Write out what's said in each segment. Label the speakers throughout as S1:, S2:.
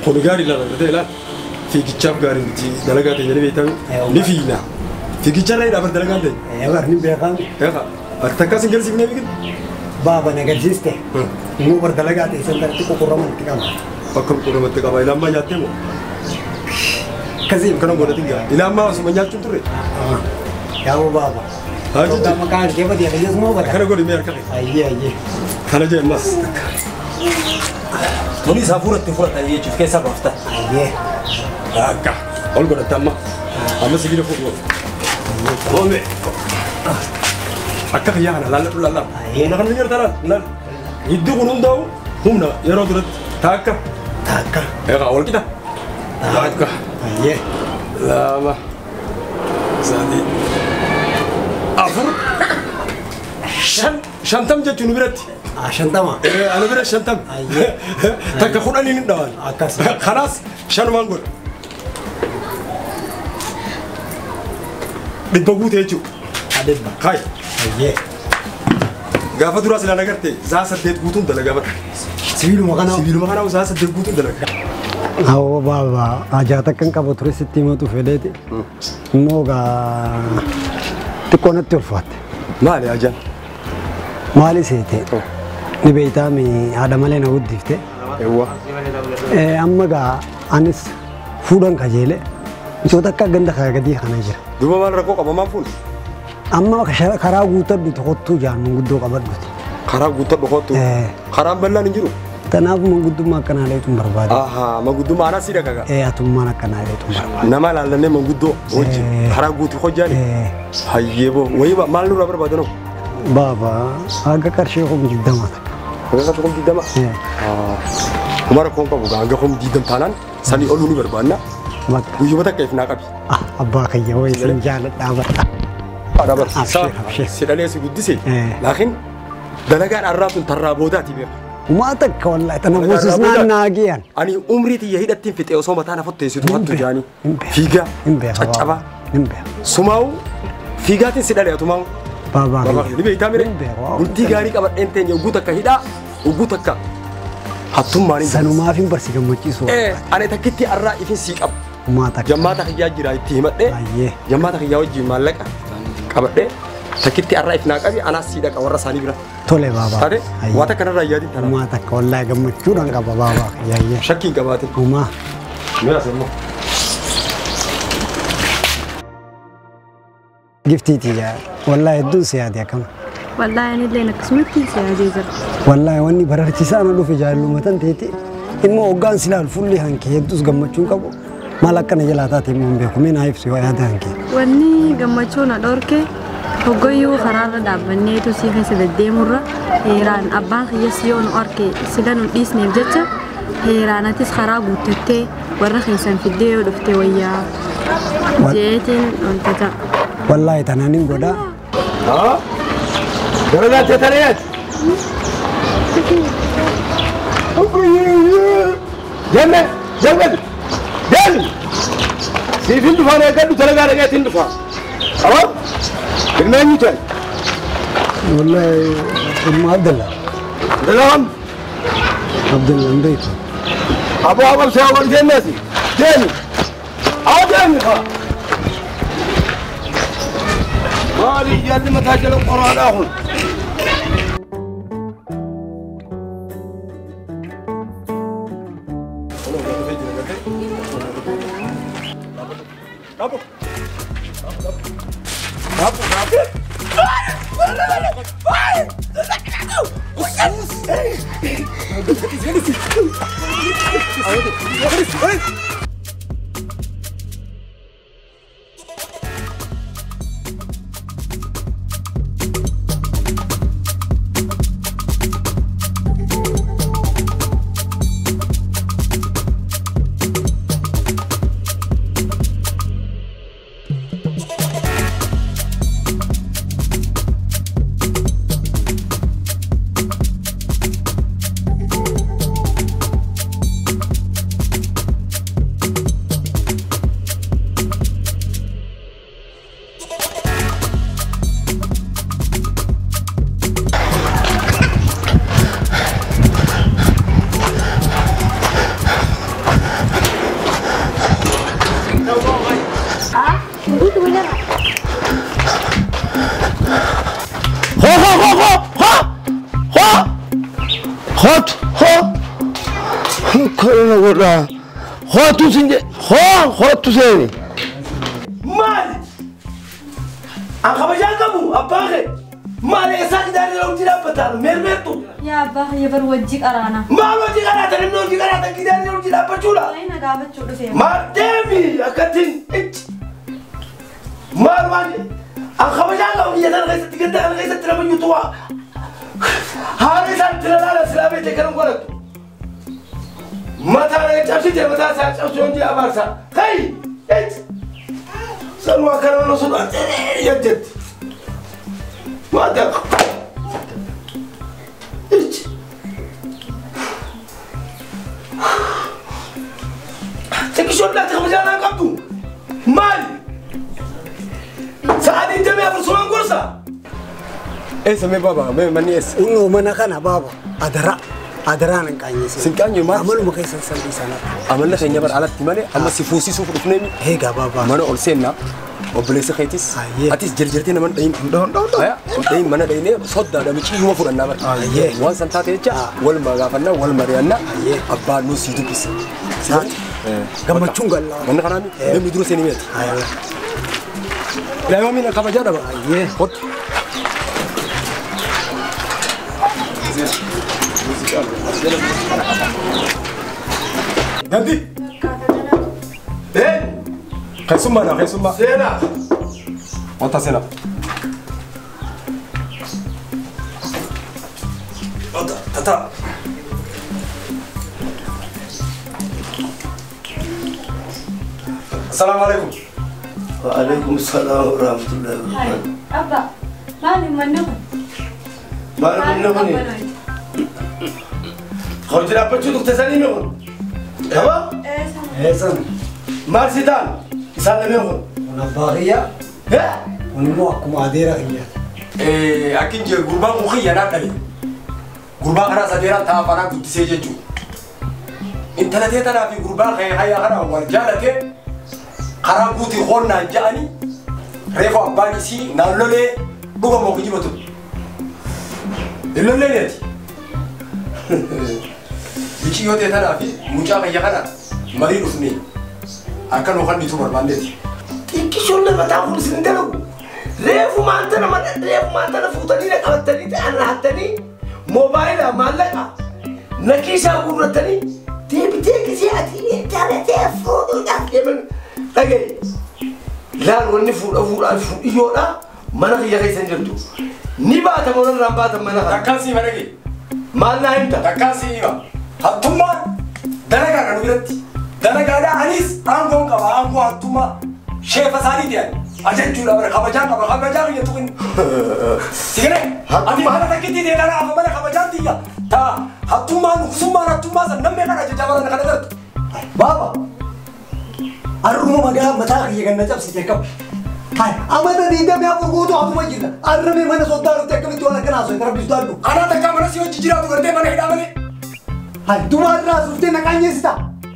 S1: Kun gaarii ilaala gartee ilaala. Fiigichaaf gaarii miti dalagaa ta'e jedhee beekame ni fiigna. Fiigicharra hidhaa bar dalagaan ta'e.
S2: Bar ni beekame.
S1: Eegaa ati takka sin galsiifnee fiigin.
S2: Baaba na galsiiste. Immoo bar dalagaa ta'e san irratti ququrramatti qaba.
S1: Akkam ququrramatti qaba ilaamaa nyaattee moo?
S2: Akkasii
S1: kana godhatin gaa ilaamaa osuma nyaachuun turre.
S2: Yaa'u baaba.
S1: Haa
S2: maqaan kee badii akkas moo bada.
S1: Kana godhi mee harka kee.
S2: Ayyee ayyee.
S1: Kana jee ammas.
S3: Tuni isaa fuuratti fudhatan jechuuf keessa baafta.
S2: Ayyee.
S1: Akka ol godhatte amma. Amma sibiila fuudhu. Oome. Akka kiyyaa kana laalladhu laalladhu. Humna kana jirta laal. Hiddi kun hundaa'u humna yeroo duratti taakka.
S2: Taakka.
S1: Egaa wal qixa. Taakka.
S2: Ayyee.
S1: 2 3 4 5 50 jechuun biratti.
S2: 50.
S1: Ana bira 50.
S2: Ayyee.
S1: Takka 10 hin dhawan.
S2: Akkas.
S1: Kanaas 5 godha. Dhibba guute jechuudha.
S2: Dhibba.
S1: Kai.
S2: Ayyee.
S1: Gaafa duraa silaa nagarte zaa 8 guutuun dalagaa bara.
S2: Sibiiluma kanaa.
S1: Sibiiluma kanaa zaa 8 guutuun dalagaa.
S2: Awwa baaba ajaata kan qabu ture sitti himatu fedheeti. Immoo gaa xiqqoo natti ulfaatte.
S1: Maali ajaan?
S2: Maali seete? Ni beektaami haadha malee na guddifte.
S1: Eewwa.
S2: Amma gaa anis fuudhan kajeele. Misoota akka ganda gadii kana jira.
S1: Duuba maal rakkoo qaba maal fuudhu?
S2: Amma karaa guuttadhu tokkottuu jaan manguddoo qabadhuti.
S1: Karaa guuttadhu kottu? Karaan bal'aan hin jiru?
S2: Kanaaf manguddummaa akkanaa leetuun barbaada.
S1: Ahaa manguddummaa anaa si dhagaga.
S2: Atummaan akkanaa leetuun barbaada.
S1: Nama ilaallannee manguddoo wajjin karaa guutuu hojjaani. Hayyee boo wayii maal nurraa barbaadanoo?
S2: Baaba hanga qarshii 20,000 takka.
S1: Hanga qarshii 20,000? Kuma rakkoon qabu hanga 20,000 taanaan sanii oluu ni barbaanna. Guyyuma takka if naa qabi.
S2: Abbaa kiyya wayii sin jaaladhaa barta.
S1: Adabar. Si dhalee si guddise. Laakiin dalagaan arraa tun tarraa boodaati beeku.
S2: Uma takka wallahi tana buususnaan naagiyan.
S1: Ani umrii tiyya hidhattiin fixee osoo mataa na fotteessitu hattu jaanii. Fiigaa. Caccabaa. Sumaa'u fiigaatiin si dhalee atumaa'u.
S2: Baabaa.
S1: Ni beektaa mire? Bultii gaarii qabadheen teenya ugguu takka hidhaa ugguu takka hattummaan hin.
S2: Sanumaaf hin barsi gammachiisu.
S1: Ani takkitti arraa ifin sii qabu.
S2: Uma takka.
S1: Jammaata kiyyaa jira itti himadhee. Jammaata kiyyaa wajjin maallaqa qabadhee takkitti arraa if naa qabi anaas sii dhaqa warra isaanii bira.
S2: Tole baabaa.
S1: Taate waan takka narraa yaadin tana.
S2: Uma takka wallahi gammachuudhaan qaba baabaa. Yaayyee.
S1: Shakkiin qabaatin.
S2: Uma.
S1: Mi'aas immoo.
S2: Giftiiti yaa wallahi hedduun si yaade akkama.
S4: Wallahi ani illee akkasumatti si yaadee jira.
S2: Wallahi wanni bararchiisaa na dhufe jaallumatan teeti immoo hoggaan si ilaalu fuulli hankee hedduus gammachuu qabu. Maal akkana jalaa taate immoo hin beeku mee naa ibsu yoo yaada hankee.
S4: Wanni gammachuu na dhorke hoggayyuu karaarra dhaabbanneetu si keessa deddeemurra heeraan abbaan kiyyas yoo nu arke sila nu dhiisneef jecha heeraan atis karaa guuttattee warra keessan fiddee yoo dhufte wayyaa jeetiin wanta ta'a.
S2: Wallahi tanaan hin godhaa.
S1: Haa? Dalagaa teetaneet!
S5: Jenne! Jenne! Deemi! Siif hin dhufaan eeggadhu dalagaa dhaqeetiin dhufa. Awwa! Ilma eenyu ta'e?
S2: Wallahi ilma Abdallah.
S5: Abdallah?
S2: Abdallah hin beeku.
S5: Aboo aboo awwal jenneesi. Deemi! Awwa deemi haa! Maali jalli mataa jala qoraadhaa kun? Hot hoo kana godha hootu sin hoo hootu seeni.
S3: Maali? An kabajaan qabu abbaa kee maali eessaa gidaarri hojii dhaabbataan meermeertu.
S4: Yaa abbaa kiyya bar wajji qaraana.
S3: Maal hojii qaraatan inni hojii qaraatan gidaarri hojii dhaabbachuudha.
S4: Na gaafachuu dhufee.
S3: Maal deemi akkattiin ichi. Maal maali? An kabajaan qabu biyya tana keessatti ganda kana keessatti nama nyutu waa. Haala isaan itti lalaala silaa beekte kan godhattu. Mataa na cabsite mataa isaa cabsu hojii abaarsa. Kai ichi. Sanuu akkana mana sun jettetti. Maal ichi. Xiqqishoon laata kabajaa naan qabdu. Maali? Sa'aatii 24 sumaan gorsa.
S1: Eessa mee baaba mee manni eessa?
S2: Innoo mana kana baaba adaraa adaraan hin qaanyese.
S1: Sin qaanyu maal?
S2: Amaluma keessan salphii sana.
S1: Amalla keenya bar alatti malee amma si fuusisuuf dhufnee mi?
S2: Eegaa baaba.
S1: Mana ol seennaa obboleessa keetis atis jarjartee nama dhayin. Dhayin mana dhayinee soddaadha miciyyuma fudhannaa bar. Waan san taate jecha wal gaafannaa wal mari'annaa abbaan nu sii dubbisa.
S2: Gammachuun gallaa.
S1: Manni kanaa namni dura seenii meeti. Ilaa yoomiin kabajaa dhaba. Hot. Gandhi.
S5: Eh?
S1: Keessummaa na keessummaa.
S5: Seenaa.
S1: Wanta seenaa. Wanta tata. Assalamu alaikum.
S5: Wa alaikum salam wa rahmatullahi wa barakatuh.
S4: Abba, maali manni kun?
S5: Maali manni kun? Hojii dhaabbachuu turte sanii mi kun? Qaba?
S2: Eessan.
S5: Maal si ta'an? Isaan lameen kun?
S2: Kun abbaa kiyya. Kun immoo akkuma adeera kiyyaati.
S1: Akkin jee gurbaan kun kiyya naan dhale. Gurbaa karaa sadeeraan ta'a faanaa guddisee jechuudha. Intala tee tanaa fi gurbaa hayyaa kana wal jaalatee karaa guutii hoonnaan ja'anii reefu abbaan isii naannolee dhuga moo kijibatu. Hin lollee Miciyyoo ta'e tanaa fi mucaa kiyya kana marii dhufnee akka nu kan barbaanneeti.
S3: Xiqqishoon mataa kun isin dalagu. Reefu maantana mana reefu maantana fuutanii na qabatanii ta'an raattanii moobaayilaa maallaqa na kiisaa guurratanii deebitee gisee ati intala ta'e fuudhuudhaaf deeman dhagaye. Laal wanni fuudha fuudhaan fuudhiyyoodha mana kiyya keessa hin jirtu. Ni baata moo irraan baatan mana kana.
S1: Takkaan sii mana kee.
S3: Maal naa himta?
S1: Takkaan sii hima. Hattummaan dalagaadha nu biratti. Dalagaadha anis aangoon qaba aangoo hattummaa sheefa isaanii ta'an ajajuudha bara kabajaan qaba kabajaa kiyya tuqin. Sigiree ati mana takkitti ta'e dhala afa mana kabajaan tiyya taa hattummaan husummaan hattummaa san namni kan ajajaa bara kana gartu.
S2: Baaba arruma magaa mataa kiyya kan na cabsite qabu. Hai amata 24 guutuu hatuma jirra. Arrame mana soddaa dhufte akkamitti waan akkanaa haasofte rabbi sodaadhu.
S1: Anaa takkaa mana si hojii jiraatu gartee mana hidhaa malee.
S2: Hai dubarraa suuftee na qaanyeessita.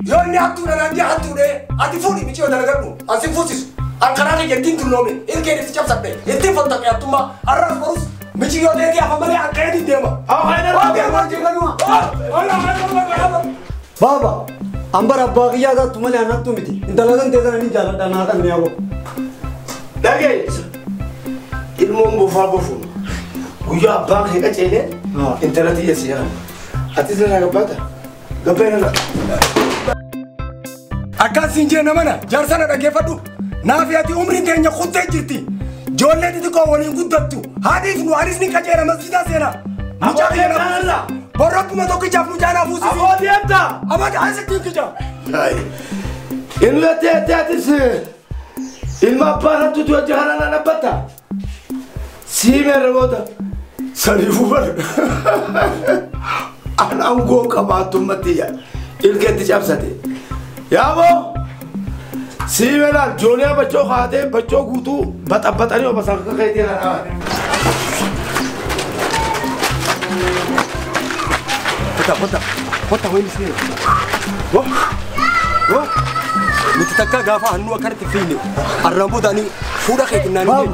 S1: Yoo inni hattuudha naan jee hattuudha ati fuudhi miciyoo dalagadhu an sin fuusisu. An karaa kiyya ittiin dulloome ilkeen itti cabsadhe ittiin fottaqe hattummaa har'as borus miciyyoo ta'eetii hafa malee an ka'eetiin deema.
S2: Baaba an bara abbaa kiyyaa taattu malee an hattuu miti. Intala san teessan ani jaaladha naa kan mi'aawu.
S5: Dhagaye ilmoon bofaa bofuun guyyaa abbaan kee qaceelee intala tiyya si yaala. Atis irraa gabbaata? Gabbaa irraa.
S1: Akkaan siin jee namana jaarsana dhaggeeffadhu. Naafi ati umriin keenya kuttee jirti. Ijoollee xixiqqoo waliin guddattu. Haadhiif nu anis ni qajeela masjidaa seenaa. Mucaa kiyya na fuusisa. Borrobbuma tokkichaaf mucaa na fuusisi.
S5: Aboo deemta.
S1: Aboo asitti hin kija.
S5: Inni lattee atis ilma abbaan hattuutu hojii kanaan na dhaabbatta. Sii meerra booda saniifuu bar an aangoo qabaattummatti ilkeetti cabsate. Yaaboo sii meelaan jooniyaa bachoo kaatee bachoo guutuu baxabbaxanii obasan akka keetii kanaa.
S1: Kota kota kota wayii sii. Wo wo nuti takka gaafa hannuu akkanatti fiine arraan booda ani fuudha keetiin naannoo.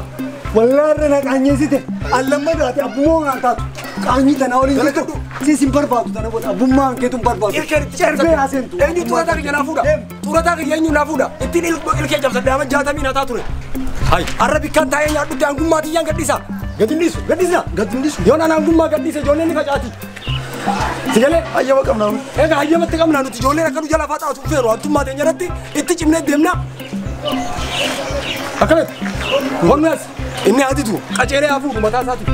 S2: Wallahi irra na qaanyeessite allamma daate abbumoo naan taatu. Qaanyii tana waliin jirtu. Siis hin barbaadu tana booda abbummaan keetu hin barbaadu.
S1: Ilkeen itti cabsate.
S2: Erbee aseentu.
S1: Eenyu xurataa kiyya naa fuudha? Xurataa kiyya eenyu naa fuudha? Ittiin ilkee cabsadhe ama 60 nataa ture. Hay arra bikkaan taa'ee nyaadhutti hangummaa tiyyaan gadhiisa. Gadi hin dhiisu gadhiisna.
S3: Gadi hin dhiisu.
S1: Yoon ana hangummaa gadhiise ijoolleen ni facaati. Sigalee.
S3: Hayyama qabnaa.
S1: Egaa hayyamatti qabnaa nuti ijoolleen akka nu jala facaatu feeru hantummaa teenya irratti itti cimnee deemna. Akkanatti. Wanni as inni aditu qaceelee haa fuudhu mataa isaati.